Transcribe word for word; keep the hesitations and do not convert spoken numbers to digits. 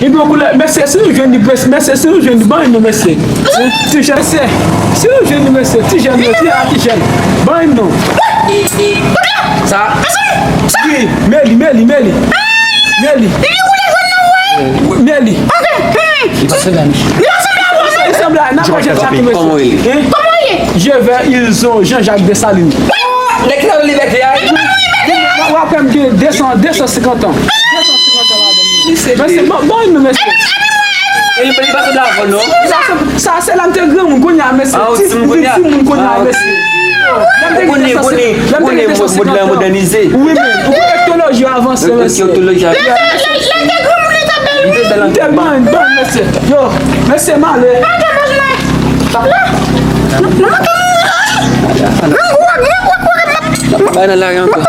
Li gen yon koulè, mesye, si nou jwenn li, mesye, si nou jwenn li, ban nou, mesye. Ti jèn, mesye, si nou jwenn li, mesye, ti jèn, mesye, a ti jèn. Ban nou. Sa? Wi, Meli, Meli, Meli. Meli. Meli. Li sanble a, nan pwojè sa ki, mesye. Kòman w rele? Hein? Je vais, ils ont Jean-Jacques Dessalines. Nèg ki nan Libète a. W ap wè m gen de san, de san senkant an. De san senkant an ladan li. Mesye, ban, ban nou, mesye. E li, li pa sanble avè w, non. Sa, sa, se lè m te granmoun, kounye a, mesye. Ah, ou timoun kounye a? Timoun kounye a, mesye. Lè m te gen de san senkant, lè m te gen de san senkant an. Wi, men, ou konnen teknoloji avanse, mesye. Lè, lè, lè, lè te granmoun, li te bèl, wi. M te ban, ban, mesye. Yo, mesye, m ale. Bay nan lari ankò.